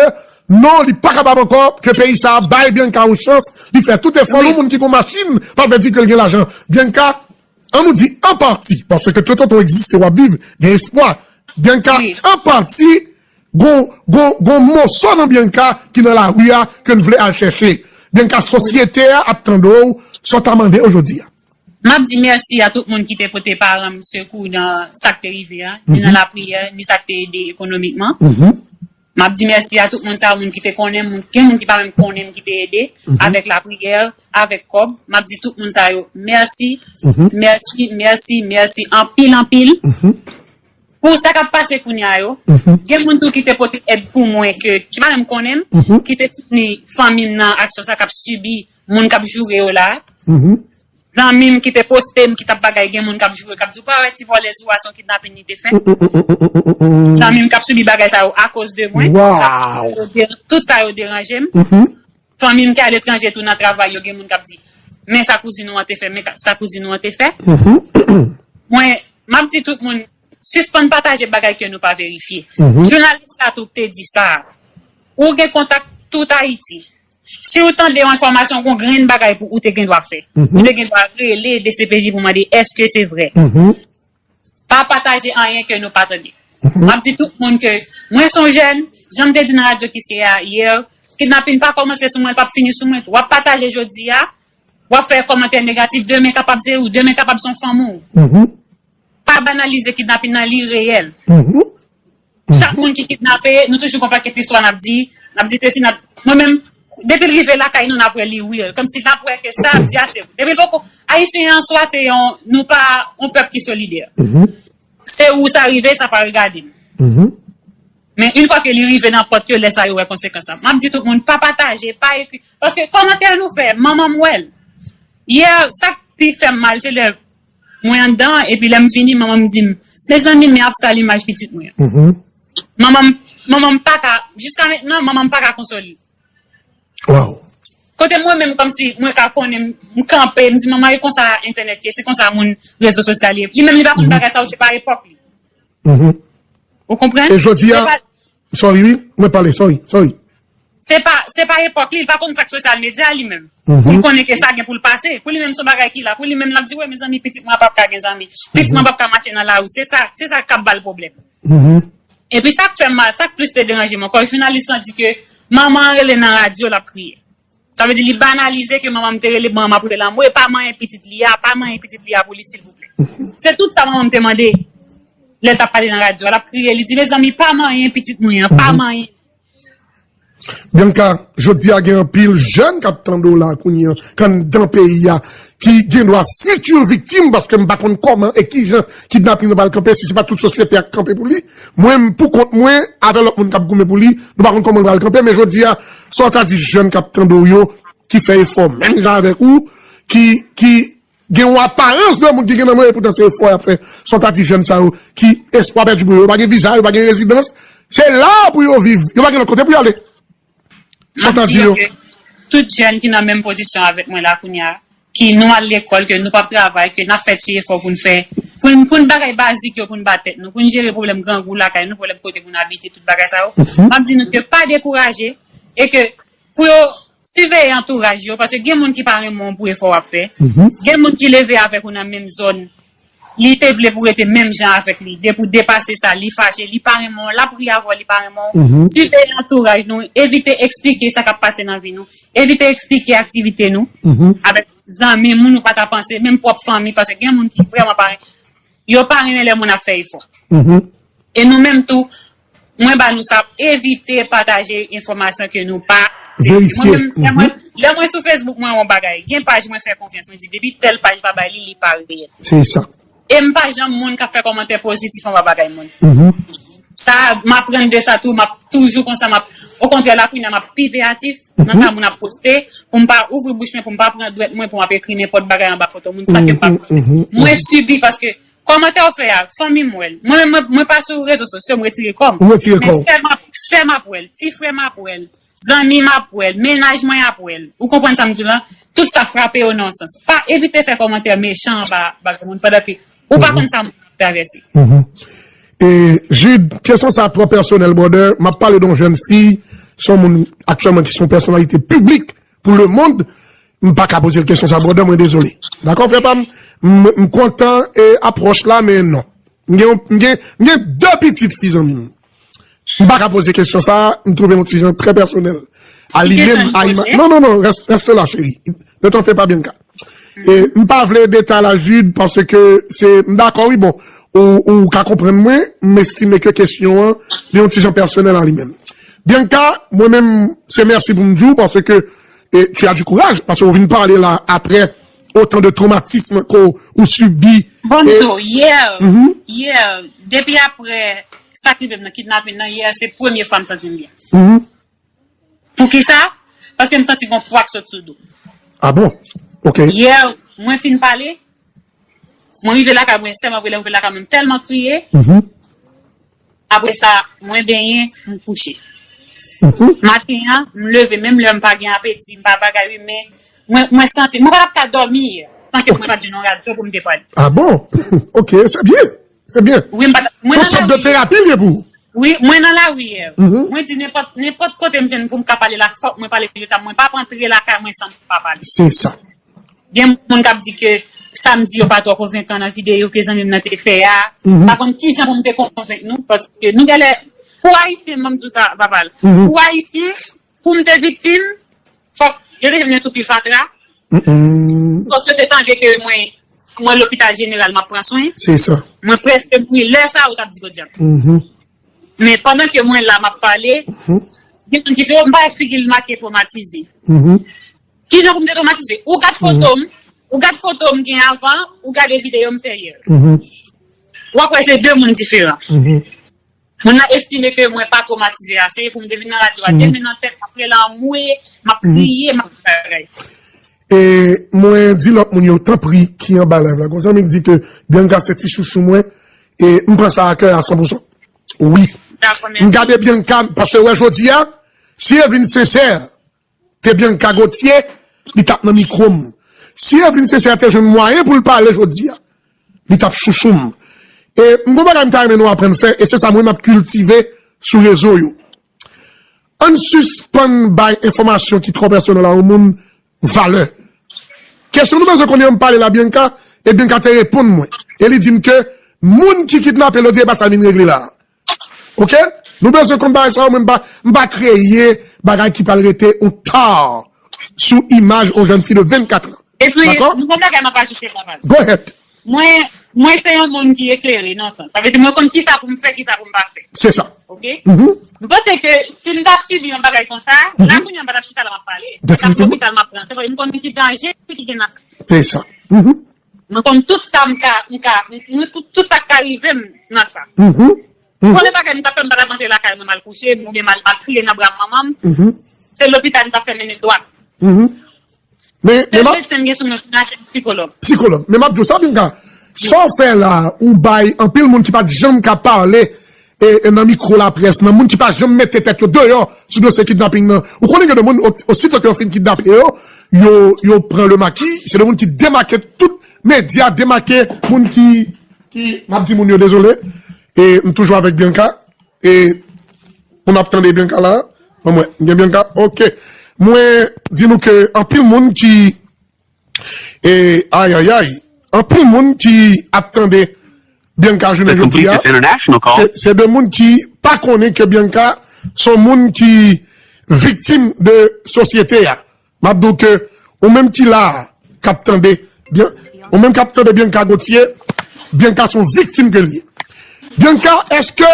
non, li pa kapab ankò, ke peyi sa a bay Bianca yon chans, li fè tout efò l, yon moun ki gon machin, pa vle di ke l gen lajan. Bianca, an nou di an pati, paske tout otan w egziste, w ap viv, gen espwa. Bianca, an pati, gon, gon, gon moso nan Bianca ki nan lari a, ke n vle al chèche. Bianca, sosyete a ap tande w, sa w ta mande yo jodi a. M ap di mèsi a tout moun ki te pote paran m sekou nan sa k te rive a, ni nan lapriyè, ni sa k te ede ekonomikman. M ap di mèsi a tout moun sa yo, moun ki te konnen m, moun, gen moun ki pa menm konnen m ki te ede, avèk lapriyè, avèk kòb. M ap di tout moun sa yo mèsi, mèsi, mèsi, mèsi, anpil, anpil. Pou sa k ap pase kounye a yo, gen moun tou ki te pote èd pou mwen ke, ki pa menm konnen m, ki te soutni fanmi m nan aksyon sa k ap sibi moun k ap joure yo la. Zanmi m ki te poste m, ki t ap bagay, gen moun k ap joure, k ap di, ou pa wè ti vòlèz ou a, se yon kidnapin li te fè. Zanmi m k ap sibi bagay sa yo akoz de mwen. Tout sa yo deranje m. Fanmi m ki aletranje tou nan travay yo, gen moun k ap di, men sa kouzin ou an te fè, men sa kouzin ou an te fè. Mwen, m ap di tout moun, sispann pataje bagay ke nou pa verifye. Jounalis la tou te di sa. Ou gen kontak tout Ayiti. Si w tande yon enfòmasyon, gon grenn bagay pou ou te gen dwa fè. Ou te gen dwa rele D C P J pou mande èske se vrè. Pa pataje anyen ke nou pa tande. M ap di tout moun ke mwen se yon jèn, jan m te di nan radyo Kiskeya yè, kidnapin pa kòmanse sou mwen, l p ap fini sou mwen tou. W ap pataje jodi a, w ap fè kòmantè negatif, demen kapab se ou, demen kapab se yon fanmi w. Pa banalize kidnapin nan, li reyèl. Chak moun ki kidnape, nou toujou gon pakèt istwa n ap di, n ap di sesi, n ap, mwen menm, depi l rive lakay nou, n ap wè li real. Kòmsi n ap wè ke sa ap di a se vre. Depi l poko, Ayisyen an swa se yon, nou pa yon pèp ki solidè. Se ou sa rive, sa pa regade m. Men yon fwa ke li rive nan pòt yo, lè sa yo wè konsekans la. M ap di tout moun, pa pataje, pa ekri. Paske kòmantè nou fè, manman m wè l. Yè, sa k pi fè m mal, se lè mwen anndan, epi lè m vini, manman m di m, mezanmi, men ap sal imaj pitit mwen an. Manman m, manman m pa ka, jiska mentnan, manman m pa ka konsole l. Wow. Kote mwen menm, kòmsi mwen ka konnen, m kanpe, m di, manman, e konsa entènèt ye, se konsa moun rezo sosyal ye. Li menm, li pa konn bagay sa yo, se pa epòk li. Ou konprann? E jodi a, sorry, wi, mwen pale, sorry, sorry. Se pa, se pa epòk li, li pa konn sa k sosyal medya li menm. Pou l konnen ke sa gen pou l pase. Pou li menm, se yon bagay ki la. Pou li menm, l ap di, wè, mezanmi, pitit mwen p ap ka gen zanmi. Pitit mwen p ap ka mache nan lari. Se sa, se sa k ap ba l pwoblèm. Epi sa k fè m mal, sa k plis te deranje m ankò, jounalis lan di ke manman an rele nan radyo, l ap kriye. Sa vle di li banalize ke manman m te rele, manman m ap rele anmwe, pa manyen pitit li a, pa manyen pitit li a pou li, silvouplè. Se tout sa manman m te mande lè l t ap pale nan radyo a. L ap kriye, li di, mezanmi, pa manyen pitit mwen an, pa manyen. Bianca, jodi a gen anpil jèn k ap tande w la kounye a, k anndan peyi a, ki gen dwa fitir viktim, paske m pa konn kòman e kijan kidnapin nan pral kanpe, si se pa tout sosyete a k kanpe pou li. Mwen, m pou kont mwen, avè lòt moun k ap goumen pou li, nou pa konn kòman l pral kanpe, men jodi a, sa w ta di jèn k ap tande w yo, ki fè efò menm jan avèk ou, ki, ki gen yon aparans de moun ki gen nan men yo, epoutan se efò y ap fè. Sa w ta di jèn sa yo, ki espwa pèdi pou yo, yo pa gen viza, yo pa gen rezidans, se la pou yo viv, yo pa gen lòt kote pou y ale. Sa w ta di yo? Tout jèn ki nan menm pozisyon avèk mwen la kounye a, ki nou al lekòl, ke nou p ap travay, ke n ap fè ti efò pou n fè, pou n, pou n bagay bazik yo, pou n ba tèt nou, pou n jere pwoblèm grangou lakay nou, pwoblèm kote pou n abite, tout bagay sa yo. M ap di nou ke pa dekouraje, e ke pou yo siveye antouraj yo, paske gen moun ki pa renmen w pou efò w ap fè. Gen moun ki leve avèk ou nan menm zòn, li te vle pou w rete menm jan avèk li. Depi w depase sa, li fache, li pa renmen w, l ap ri avè w, li pa renmen w. Siveye antouraj nou, evite eksplike sa k ap pase nan vi nou, evite eksplike aktivite nou avèk zanmi, moun ou pa ta panse, menm pwòp fanmi, paske gen moun ki vrèman pa, yo pa renmen lè moun ap fè efò. E nou menm tou, mwen ba nou sa, evite pataje enfòmasyon ke nou pa verifye. Lè mwen sou Facebook, mwen wè yon bagay, gen paj mwen fè konfyans, mwen di depi tèl paj pa bay li, li pa reyèl. Se sa. E m pa janm moun k ap fè kòmantè pozitif anba bagay moun. Sa, m aprann de sa tou, m ap toujou konsa, m ap, okontrè, la kounye a, m ap pi veyatif nan sa moun ap poste, pou m pa ouvri bouch mwen, pou m pa pran dwèt mwen, pou m ap ekri nenpòt bagay anba foto moun, san ke m pa konnen. Mwen sibi paske kòmantè w fè a, fanmi m wè l. Mwen menm, mwen, mwen pa sou rezo sosyo, m retire kò m. Ou retire kò w. Men sè m ap, sè m ap wè l, ti frè m ap wè l, zanmi m ap wè l, mennaj mwen ap wè l. Ou konprann sa m di w lan? Tout sa frape yo nan yon sans. Pa evite fè kòmantè mechan anba bagay moun pandan ke ou pa konn sa moun ap travèse. E Jude, kesyon sa twò pèsonèl, brother. M ap pale de yon jèn fi, se yon moun aktyèlman ki se yon pèsonalite piblik pou lemonn. M pa ka poze l kesyon sa, brother, mwen dezole. Dakò, frè pa m? M, m kontan e apwòch la, men non. M gen, m gen, m gen de pitit fi, zanmi m. M pa ka poze kesyon sa, m twouve yon ti jan trè pèsonèl. A li menm, a ima-, non, non, non, reste, reste là, chérie. Ne t'en fais pas, Bianca. E m pa vle detay la, Jude, paske se, m dakò, wi, bon, ou, ou ka konprann mwen, m estime ke kesyon an, li yon ti jan pèsonèl a li menm. Bianca, mwen menm, se mèsi pou m di w, paske, e, tu as du courage, paske ou vin pale la, aprè otan de twomatism ke ou sibi. Bon, e, so, yeah, yeah, depi aprè sa k rive m nan kidnapin nan, yeah, se premye fwa m santi m byen. Poukisa? Paske m santi gon pwa k sot sou do m. Ah bon? Ok. Yè, mwen fin pale, mwen rive lakay mwen, sèlman vre lè m rive lakay mwen, m tèlman kriye. Apre sa, mwen benyen, m kouche. Maten an, m leve, menm lè m pa gen apeti, m pa bagay, wi, men mwen, mwen santi, mwen pa t ap ka dòmi yè, san ke mwen pa t jwenn yon radyo pou m te pale. Ah bon? Ok, se byen. Se byen. Wi, m pa t, mwen nan lari. Yon sòt de terapi l ye pou ou. Wi, mwen nan lari yè. Mwen di nenpòt nenpòt kote m jwenn pou m ka pale la, fòk mwen pale de sa. Mwen p ap antre lakay mwen san m pa pale. Se sa. Gen moun k ap di ke sa m di yo pa twò konvenkan nan videyo ke zanmi m nan te fè a. M pa konn kijan pou m te konvenk nou, paske nou genlè, pou Ayisyen, m ap di w sa, Vaval. Pou Ayisyen, pou m te viktim, fòk yo te jwenn mwen sou pye fatra. Fòk yo te tande ke mwen, mwen lopital jeneral, m ap pran swen. Se sa. Mwen prèske mouri lè sa a, yo t ap di podyab. Men pandan ke mwen la, m ap pale, gen moun ki di, "O, m pa wè figi l make twomatize." Kijan pou m te twomatize? Ou gad foto m, ou gad foto m gen avan, ou gade videyo m fè yè. W ap wè se de moun diferan. Moun nan estime ke mwen pa twomatize ase, pou m te vin nan radyo a, demen nan tèt, m ap rele anmwe, m ap kriye, m ap fè bagay. E mwen di lòt moun yo, tanpri, ki anba live la. Gon zanmi k di ke Bianca se ti chouchou mwen, e m pran sa a kè a san pou san. Wi. M gade Bianca, paske wè jodi a, si Evelyne Sincère te Bianca Gauthier, li t ap nan mikwo m. Si Evelyne Sincère te jwenn mwayen pou l pale jodi a, li t ap chouchou m. E m gon bagay m ta renmen nou aprann fè, e se sa mwen m ap kiltive sou rezo yo. Ann sispann bay enfòmasyon ki twò pèsonèl a yon moun valè. Kesyon nou bezwen konnen an, m pale la Bianca, e Bianca te reponn mwen. E li di m ke moun ki kidnape l yo di e pa sa l vin regle la. Oke? Nou bezwen konn bagay sa yo, mwen m pa, m pa kreye bagay ki pral rete yon tar sou imaj yon jèn fi de vennkat an. Epi, dakò? Nou konn bagay m ap ajoute, Vaval. Go ahead. Mwen, mwen se yon moun ki eklere nan sans. Sa vle di mwen konn kisa pou m fè, kisa pou m pa fè. Se sa. Oke? M panse ke si m ta sibi yon bagay konsa, la kounye a m pa t ap chita la m ap pale. M t ap lopital m ap pran swen. M konn ki danje ki gen nan sa. Se sa. Mwen konn tout sa m ka, m ka, m, m, tout, tout sa k ka rive m nan sa. Premye bagay m t ap fè, m pa t ap antre lakay mwen m al kouche, oubyen m al, m al kriye nan bra manman m. Se lopital m t ap fè mennen dwat. Men, men m ap, medsen m gen sou mwen, m al jwenn sikològ. Sikològ. Men m ap di w sa, Bianca, sa w fè la, ou bay anpil moun ki pa t janm ka pale, e, e nan mikwo laprès, nan moun ki pa janm mete tèt yo deyò sou dosye kidnaping nan. Ou konnen gen de moun, o-, osito ke yo fin kidnape yo, yo, yo pran le maki, se de moun ki demake tout medya, demake moun ki, ki, m ap di moun yo dezole, e m toujou avèk Bianca, e moun ap tande Bianca la, bon, mwen, gen Bianca, oke. Mwen di nou ke anpil moun ki, e, ayayay, anpil moun ki ap tande Bianca jounen jodi a, se, se de moun ki pa konnen ke Bianca se yon moun ki viktim de sosyete a. M ap di w ke ou menm ki la a, k ap tande, Bian-, ou menm k ap tande Bianca Gauthier, Bianca se yon viktim ke l ye. Bianca, èske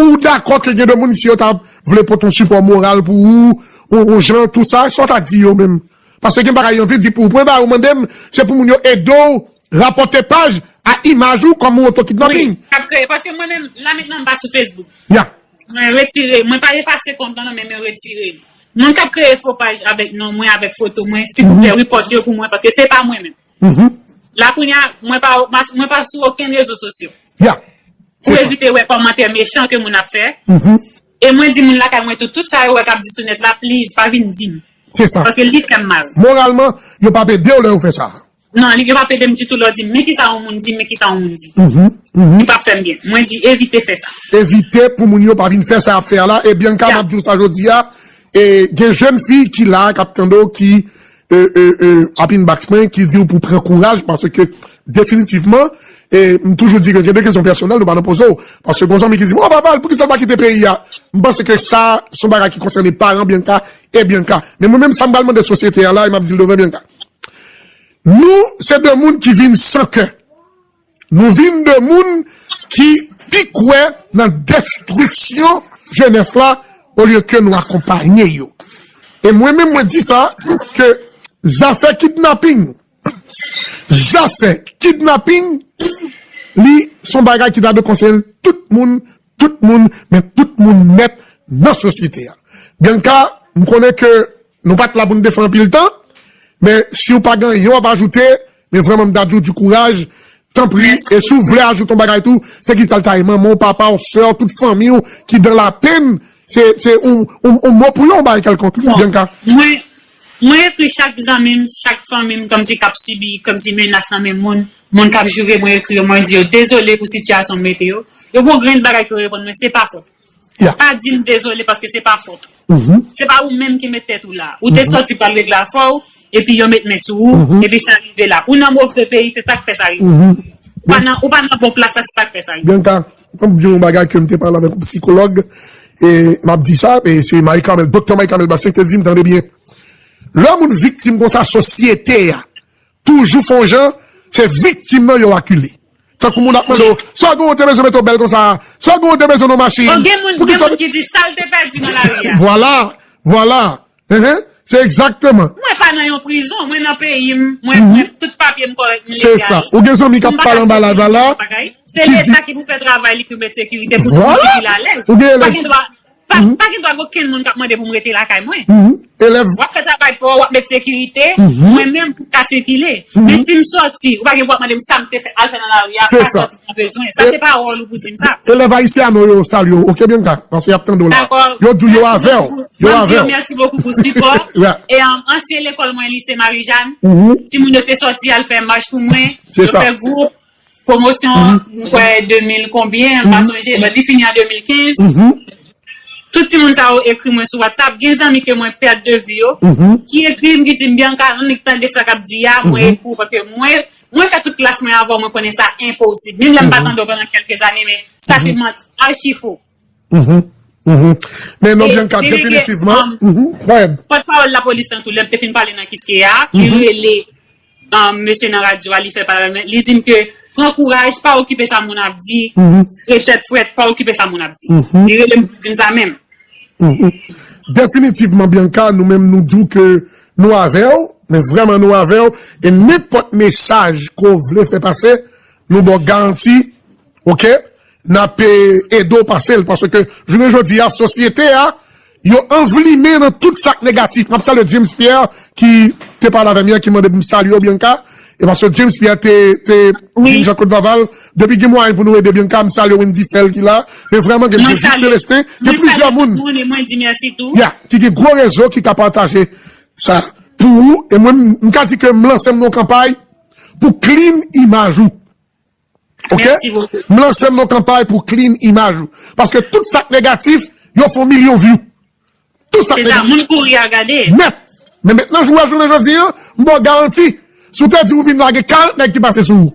ou dakò ke gen de moun isi yo ta vle pote yon sipò moral pou ou, yon, yon jan, tou sa, sa w ta di yo menm? Paske gen bagay yo anvi di pou ou. Premye bagay ou mande m, se pou moun yo ede w rapòte paj a imaj ou kòm yon oto kidnaping. Wi, ap kreye. Paske mwen menm, la mentnan, m pa sou Facebook. Ya. Mwen retire, mwen pa efase kont lan, non, men mwen retire. Moun k ap kreye fo paj avèk non mwen, avèk foto mwen, silvouplè, repòt yo pou mwen, paske se pa mwen menm. La kounye a, mwen pa, mwen pa sou okenn rezo sosyo. Ya. Pou evite wè kòmantè mechan ke moun ap fè. E mwen di moun lakay mwen tou, tout sa yo wè k ap di sou nèt la, please, pa vin di m. Se sa. Paske li fè m mal. Moralman, yo p ap ede w lè yo fè sa. Non, li, yo p ap ede m ditou lè w di m, men kisa yon moun di, men kisa yon moun di. Li p ap fè m byen. Mwen di, evite fè sa. Evite pou moun yo pa vin fè sa y ap fè a la. E Bianca, m ap di w sa jodi a, e gen jèn fi ki la, k ap tande w, ki e, e, e, ap inbox mwen, ki di w pou pran kouraj, paske definitivman, e m toujou di ke gen de kesyon pèsonèl nou pa nan poze w. Paske gon zanmi ki di m, "O, Vaval, poukisa w pa kite peyi a?" M panse ke sa se yon bagay ki konsène paran Bianca e Bianca. Men mwen menm, sa m pral mande sosyete a la, e m ap di l devan Bianca. Nou, se de moun ki vin san kè. Nou vin de moun ki pi kwè nan destriksyon jenès la olye ke nou akonpaye yo. E mwen menm, mwen di sa, ke zafè kidnaping, zafè kidnaping, li se yon bagay ki ta dwe konsène tout moun, tout moun, men tout moun nèt nan sosyete a. Bianca, m konnen ke nou pa t la pou n te fè anpil tan, men si w pa gen anyen w ap ajoute, men vrèman m ta di w di kouraj, tanpri, e si w vle ajoute yon bagay tou, se kisa l ta ye, manman w, papa w, sè w, tout fanmi w ki dan lapenn, se, se yon, yon, yon mo pou yo, yon bagay kèlkonk, Bianca. Mwen, mwen ekri chak zanmi m, chak fanmi m, kòmsi k ap sibi, kòmsi menas nan men moun, moun k ap joure mwen, ekri yo, mwen di yo dezole pou sitiyasyon m mete yo. Yo gon grenn bagay pou yo reponn mwen, se pa fòt. Yeah. Pa di m dezole paske se pa fòt ou. Mhm. Se pa ou menm ki met tèt ou la. Ou te sòti pral regle afè w, epi yo met men sou ou, epi sa rive la. Ou nan move peyi, se sa k fè sa rive. Mhm. Ou pa nan, ou pa nan bon plas la, se sa k fè sa rive. Bianca, m ap di yon bagay ke m te pale avèk yon sikològ, e m ap di sa, e se Marie Carmel, Doktè Marie Carmel Bastien ki te di m, tande byen. Lè moun viktim konsa, sosyete a toujou fè yon jan, se viktim nan yo akile. Tankou moun ap mande w, sa w gen w te bezwen mete w bèl konsa, sa w gen w te bezwen nan machin, gen moun, pou ki gen sa w moun ki di sa l te pèdi nan lari a. Vwala, vwala. Enhen, se egzakteman. Mwen pa nan yon prizon, mwen nan peyi m, mwen, mwen, tout papye m kòrèk, m legal. Se sa. Ou gen zanmi k ap pale anba live la, la, se ki di Leta ki pou fè travay li pou met sekirite pou tout moun sikile alèz. Ou gen pa gen dwa, pa, pa gen dwa gen okenn moun k ap mande pou m rete lakay mwen. Elèv. W ap fè travay pa w, w ap met sekirite, mwen menm pou m ka sikile. Men si m sòti, ou pa gen pou w ap mande m sa m te fè, al fè nan lari a, pa sòti san bezwen. Sa se pa wòl ou pou di m sa. Elèv Haitiano yo salye w, oke, Bianca? Paske y ap tande w la. Yo di w yo avè w. Yo avè w. Mèsi bokou pou sipò. E ansyen lekòl mwen, Lise Marijàn, timoun yo te sòti al fè mach pou mwen. Yo fè gwoup, pwomosyon, mwen kwè de mil konbyen, m pa sonje, but li fini an de mil kenz. Tout timoun sa yo ekri mwen sou WhatsApp. Gen zanmi ke mwen pèd de vi yo, ki ekri m, ki di m, "Bianca, annik tande sa k ap di a, mwen ekri w, paske mwen, mwen fè tout klas mwen avè w, mwen konnen sa enposib." Menm lè m pa tande w pandan kèlke zane, men sa se manti, achi fo. Men non, Bianca, definitivman. Pòtpawòl lapolis lan tou, lè m te fin pale nan Kiskeya, li rele mesye nan radyo a, li fè pale avè m, li di m ke pran kouraj, pa okipe sa moun ap di, retèt frèt, pa okipe sa moun ap di. Li rele m pou di m sa menm. Definitivman, Bianca, nou menm nou di w ke nou avè w, men vrèman nou avè w, e nenpòt mesaj ke w vle fè pase, nou ba w garanti, oke, n ap ede w pase l, paske jounen jodi a, sosyete a, yo anvlimen nan tout sa k negatif. M ap salye James Pierre ki te pale avè m yè, ki mande pou m salye w, Bianca. E paske James Pierre te, te di m Jean-Claude Vaval, depi gen mwayen pou nou ede Bianca, m salye Wendy Fèl ki la. Men vrèman, gen Jezit Celestin, gen plizyè moun. Mwen di mèsi tou. Ya, ki gen gwo rezo ki ka pataje sa pou ou. E mwen, m ka di ke m lanse m nan yon kanpay pou clean imaj ou. Oke? M lanse m nan kanpay pou clean imaj ou. Paske tout sa k negatif, yo fè yon milyon view. Tout sa k negatif. Se sa, moun kouri al gade. Nèt. Men mentnan, jou a jounen jodi a, m ba w garanti, si w te di ou vin la, gen karant nèg ki pase sou ou.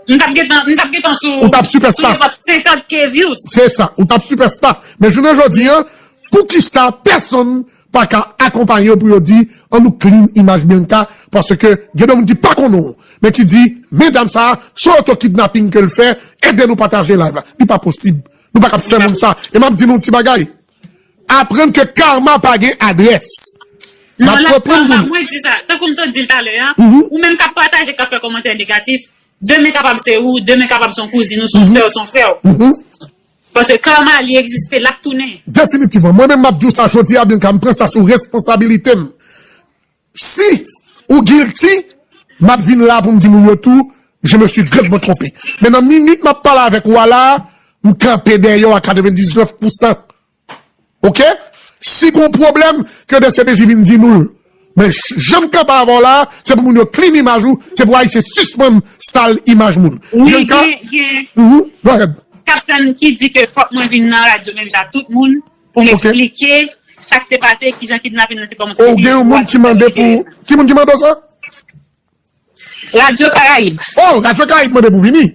M t ap gentan, m t ap gentan sou, ou t ap sipèsta, sou nenpòt senkant K views. Se sa, ou t ap sipèsta. Men jounen jodi a, poukisa pèsonn pa ka akonpaye yo pou yo di, "An nou clean imaj Bianca," paske gen de moun ki pa konnen w, men ki di, "Men dam sa a, se yon oto kidnaping ke l fè, ede nou pataje live la." Li pa posib. Nou pa ka ap fè moun sa. E m ap di nou yon ti bagay. Aprann ke karma pa gen adrès. M ap reprann pou nou. Mwen di sa, tankou m sot di l talè a, ou menm k ap pataje, k ap fè kòmantè negatif, demen kapab se ou, demen kapab se yon kouzin ou, se yon sè w, se yon frè w. Paske karma, li egziste, l ap tounen. Definitivman. Mwen menm, m ap di w sa jodi a, Bianca, m pran sa sou responsabilite m. Si ou guilty, m ap vin la pou m di moun yo tou, je me suis gravement trompé. Men nan minit m ap pale avèk ou a la, m kanpe dèyè w a katrevendiznèf pousan. Oke? Si gon pwoblèm, ke D C P J vin di nou l. Men jan m kanpe avè w la, se pou moun yo clean imaj ou, se pou Ayisyen sispann sal imaj moun. Wi, gen, gen. Go ahead. K ap tann ki di ke fòk mwen vin nan radyo menm jan ak tout moun pou m eksplike sa k te pase, kijan kidnapin nan te kòmanse. O, gen yon moun ki mande pou, ki moun ki mande w sa? Radyo Karayib. Oh, Radyo Karayib mande pou vini.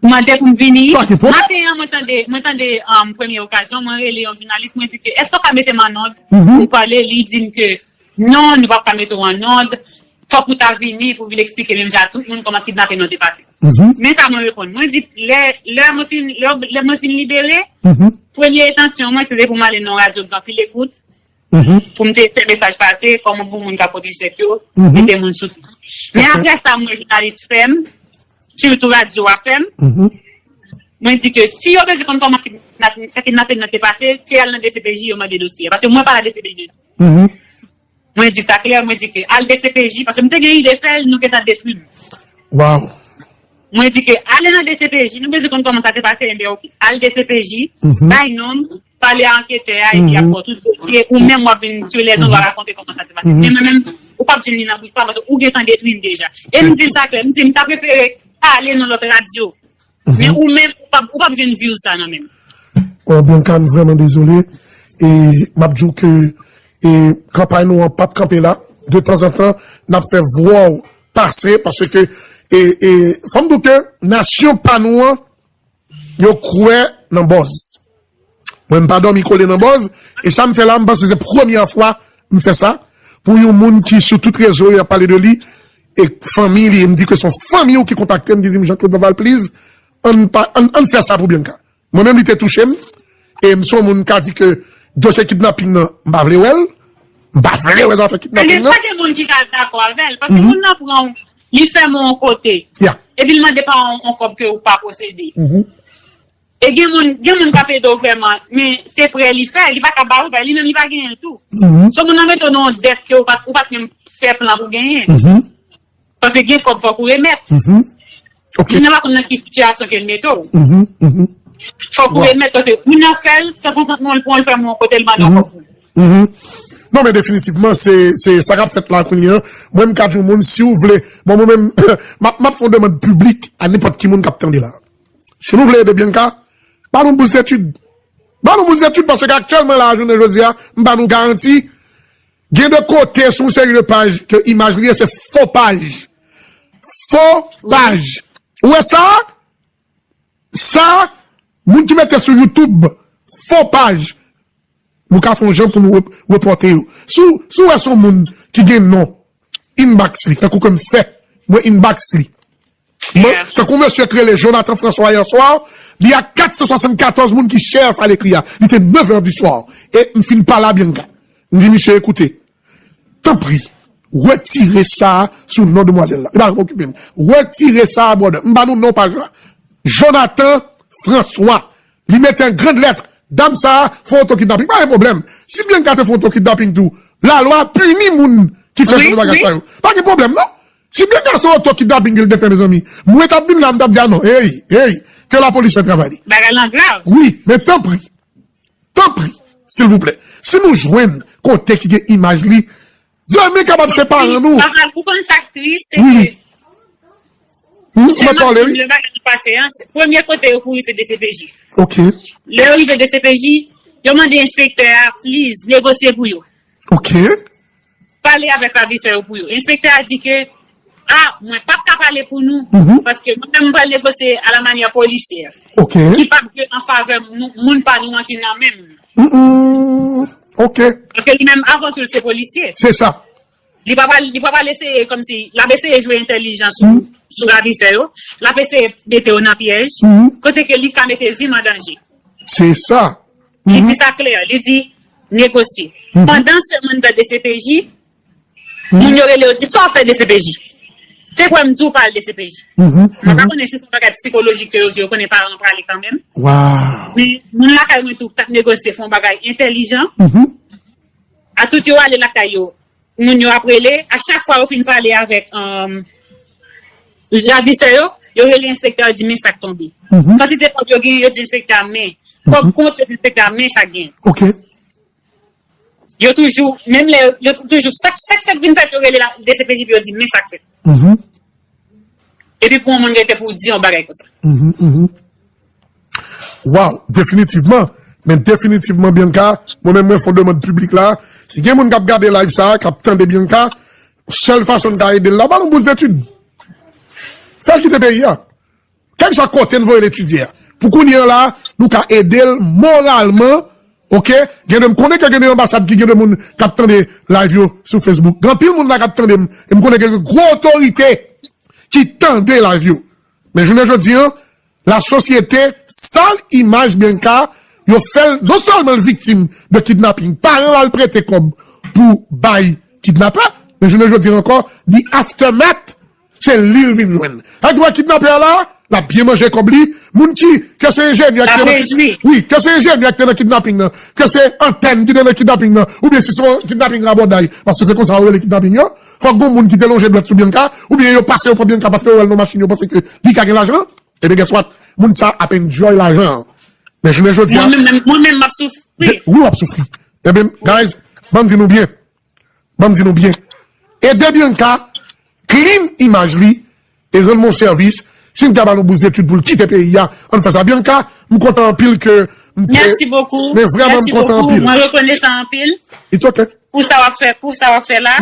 Mande pou m vini. Pa gen pwoblèm. Maten an, mwen tande, mwen tande, um, premye okazyon, mwen rele yon jounalis, mwen di ke, "Èske w ka mete m an nòd pou m pale?" Li di m ke, "Non, nou p ap ka mete w an nòd. Fòk ou ta vini pou vin eksplike menm jan ak tout moun kòman kidnapin nan te pase." Men sa mwen reponn. Mwen di, lè, lè mwen fin, lè, lè mwen fin libere, premye entansyon mwen, se te pou m ale nan yon radyo k gen anpil ekout, pou m te fè mesaj pase, kòman pou moun ka pwoteje tèt yo, mete moun sou. Men apre sa, mwen jounalis fè m, sitou radyo a fè m, mwen di ke si yo bezwen konn kòman kidnap-, kidnapin nan te pase, se al nan D C P J yo mande dosye a. Paske mwen pa nan D C P J. Mwen di sa klè, mwen di ke al D C P J, paske m te gen ide fè l, nou gentan detwi m. Wow. Mwen di ke ale nan D C P J, nou bezwen konn kòman sa te pase, enben oke. Al D C P J, bay non m, pale a anketè a, epi ap ba w tout dosye, ou menm w ap vin sou lèzonn, w a rakonte kòman sa te pase. Men mwen menm, ou p ap jwenn li nan bouch pa m, paske ou gentan detwi m deja. E m di l sa klè, m di m ta prefere ale nan lòt radyo. Men ou menm, ou p ap, ou p ap jwenn views sa nan men m. Bon, Bianca, m vrèman dezole. E m ap di w ke e, kanpay nou an p ap kanpe la. De tanzantan, n ap fè vwa w pase paske e, e, fò m di w ke nasyon pa nou an, yo kwè nan buzz. Mwen, m pa dòmi kole nan buzz. E sa m fè la, m panse se premyè fwa m fè sa. Pou yon moun ki sou tout rezo yo ap pale de li, e fanmi li, e m di ke se yon fanmi w ki kontakte m, ki di m, Jean Claude Vaval, please, ann, pa, ann, ann fè sa pou Bianca. Mwen menm, li te touche m. E m se yon moun ka di ke dosye kidnaping nan, m pa vle wè l. M pa vle wè zafè kidnaping nan. Gen moun ki ka dakò avè l, paske moun nan pran w, li fèmen w yon kote. Epi l mande pa w yon, yon kòb ke ou pa posede. E gen moun, gen moun k ap ede w vrèman, men se prè li fè, li pa ka ba ou, li menm li pa genyen l tou. Se moun nan mete w nan yon dèt ke ou pa t, ou pa t menm fè plan pou genyen. Paske gen kòb fòk ou remèt. Moun nan pa konn nan ki sitiyasyon ke l mete w. Fòk ou remèt, paske moun nan fè l, se konsantman l pran l fè moun kote l mande yon kòb pou. Non, men definitivman, se, se sa k ap fèt la kounye a. Mwen, m ka di yon moun, si w vle, bon, mwen menm, m ap, m ap fè yon demann piblik a nenpòt ki moun k ap tande la. Si nou vle ede Bianca, ba nou bous etid. Ba nou bous etid, paske aktyèlman la, jounen jodi a, m ba nou garanti, gen de kote sou yon seri de paj ke imaj li ye se fo paj. Fo paj. Ou wè sa? Sa, moun ki mete sou YouTube, fo paj. Nou ka fè yon jan pou nou rep-, repòte yo. Si w, si w wè se yon moun ki gen non, inbox li, tankou ke m fè, mwen inbox li. Mwen, tankou mesye k rele Jonathan François yè swa, li a kat san swasannkatòz moun ki share sa l ekri a. Li te neuf heures du soir. E m fin pale a Bianca. M di misye, ekoute, tanpri, retire sa a sou non demwazèl la. Li pa janm okipe m. Retire sa a, brother. M ba nou non paj la. Jonathan François. Li mete an grann lèt, dam sa a fè oto kidnaping. Pa gen pwoblèm. Si Bianca te fè oto kidnaping tou, lalwa pini moun ki fè jan de bagay sa yo. Pa gen pwoblèm, non. Si Bianca se oto kidnaping ke l te fè, mezanmi, mwen t ap vin la, m t ap di, a non, hey, hey, ke lapolis fè travay li. Bagay lan grav. Wi, men tanpri, tanpri, silvouplè, si nou jwenn kote ki gen imaj li, zanmi kapab se paran nou. Wi, Papa, ou konn sa k tris, se ke se maten lè bagay lan pase an, se premye kote yo kouri se D C P J. Lè yo rive D C P J, yo mande enspektè a, please, negosye pou yo. Pale avèk ravisè yo pou yo. Enspektè a di ke, a, mwen p ap ka pale pou nou, paske mwen menm m pral negosye a la manyè polisyè, ki p ap jwe an favè nou, moun pa nou an ki nan men m. Paske li menm, avan tou, l se polisye. Se sa. Li pa pral, li pa pral eseye kòmsi, l ap eseye jwe entèlijan sou, sou ravisè yo, l ap eseye mete yo nan pyèj, kote ke li ka mete vi m an danje. Se sa. Li di sa klè, li di negosye. Pandan se moun nan D C P J, moun yo rele yo di, sa w ap fè D C P J? Te kwè m di w pa al D C P J. Mwen pa konnen si se yon bagay sikolojik ke yo jwe, yo konnen paran an prale kanmenm. Men moun lakay mwen tou k t ap negosye fè yon bagay entèlijan. A tout yo ale lakay yo, moun yo ap rele, a chak fwa yo fin pale avèk, um, ravisè yo, yo rele enspektè a, yo di men sa k tonbe. Kantite kòb yo genyen, yo di enspektè a men. Kòb kont, yo di enspektè a men sa k genyen. Yo toujou, menm lè, yo toujou, chak, chak sa k vin fèt, yo rele la, D C P J pou yo di men sa k fèt. Epi pou yon moun rete pou di yon bagay konsa. Waw, definitivman. Men definitivman, Bianca, mwen menm mwen fè yon demann piblik la. Si gen moun k ap gade live sa, k ap tande Bianca, sèl fason n ka ede l la, ba l yon bous etid. Fè l kite peyi a. Kèlkeswa kote n voye l etidye a. Pou kounye a la, nou ka ede l moralman, oke? Gen de, m konnen ke gen de anbasad ki gen de moun k ap tande live yo sou Facebook. Gen anpil moun la k ap tande m. E m konnen gen gwo otorite ki tande live yo. Men jounen jodi a, lasosyete sal imaj Bianca, yo fè l non sèlman l viktim de kidnaping, paran l al prete kòb pou bay kidnapè, men jounen jodi a ankò, the aftermath, se li l vin jwenn. Sa vle di w wè kidnapè a la, l ap byen manje kòb li, moun ki, ke se enjenyè ki te nan, wi, ke se enjenyè ki te nan kidnaping nan, ke se antèn ki te nan kidnaping nan, oubyen si se yon kidnaping rabòday, paske se konsa yo rele kidnaping yo, fòk gon moun ki te lonje dwèt sou Bianca, oubyen yo pase yo pran Bianca paske yo wè l nan machin, yo panse ke li ka gen lajan, ebyen, guess what? Moun sa ap enjoy lajan an. Men jounen jodi a, mwen menm, mwen menm, m ap soufri. Wi, w ap soufri. Ebyen, guys, ban m di nou byen. Ban m di nou byen. Ede Bianca clean imaj li e rann mwen yon sèvis. Si n ka ba l yon bous etid pou l kite peyi a, ann fè sa. Bianca, m kontan anpil ke m te... Mèsi bokou. Men vrèman, m kontan anpil. Mwen rekonesan anpil. It's ok. Pou sa w ap fè, pou sa w ap fè la.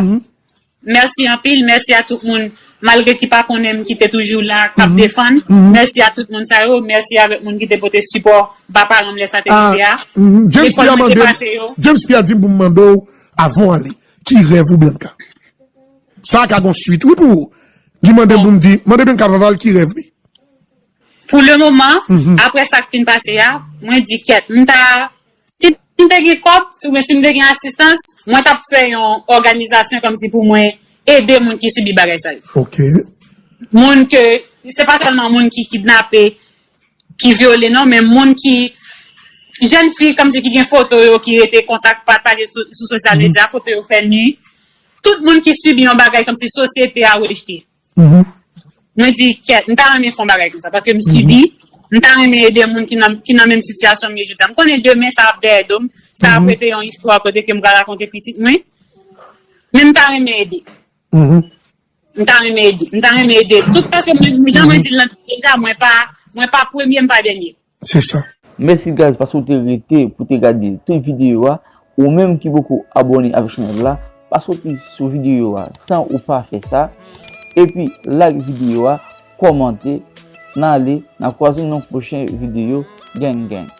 Mèsi anpil, mèsi a tout moun. Malgre ki pa konnen m, ki te toujou la, k ap defann. Mèsi a tout moun sa yo, mèsi avèk moun ki te pote sipò ba paran m lè sa te rive a. James Pierre mande m, James Pierre di m pou m mande w, avan w ale, ki rèv ou Bianca? Sa a ka gon swit, wi, pou ou. Li mande m pou m di, mande Bianca Vaval ki rèv li. Pou le moman, apre sa k fin pase a, mwen di kèt, m ta, si m te gen kòb, oubyen si m te gen asistans, mwen t ap fè yon òganizasyon kòmsi pou mwen ede moun ki sibi bagay sa yo. Ok. Moun ke, se pa sèlman moun ki kidnape, ki vyole, non, men moun ki, jèn fi kòmsi ki gen foto yo ki rete konsa, k pataje sou, sou sosyal medya, foto yo fè ni. Tout moun ki sibi yon bagay kòmsi sosyete a rejte. Mwen di, kèt, m ta renmen fè yon bagay konsa, paske m sibi, m ta renmen ede moun ki nan, ki nan menm sitiyasyon m ye jodi a. M konnen demen sa ap dèyè do m, sa ap rete yon istwa kote ke m pral rakonte pitit mwen. Men m ta renmen ede. M ta renmen ede. M ta renmen ede. Tout paske mwen, jan mwen di l nan deja, mwen pa, mwen pa premye, m pa dènye. Se sa. Mèsi guys paske w te rete pou te gade tout videyo a. Ou menm ki poko abòne avèk chanèl la, pa soti sou videyo a san ou pa fè sa. Epi like videyo a, kòmante, n ale, n a kwaze nan yon pwochen videyo. Gang gang.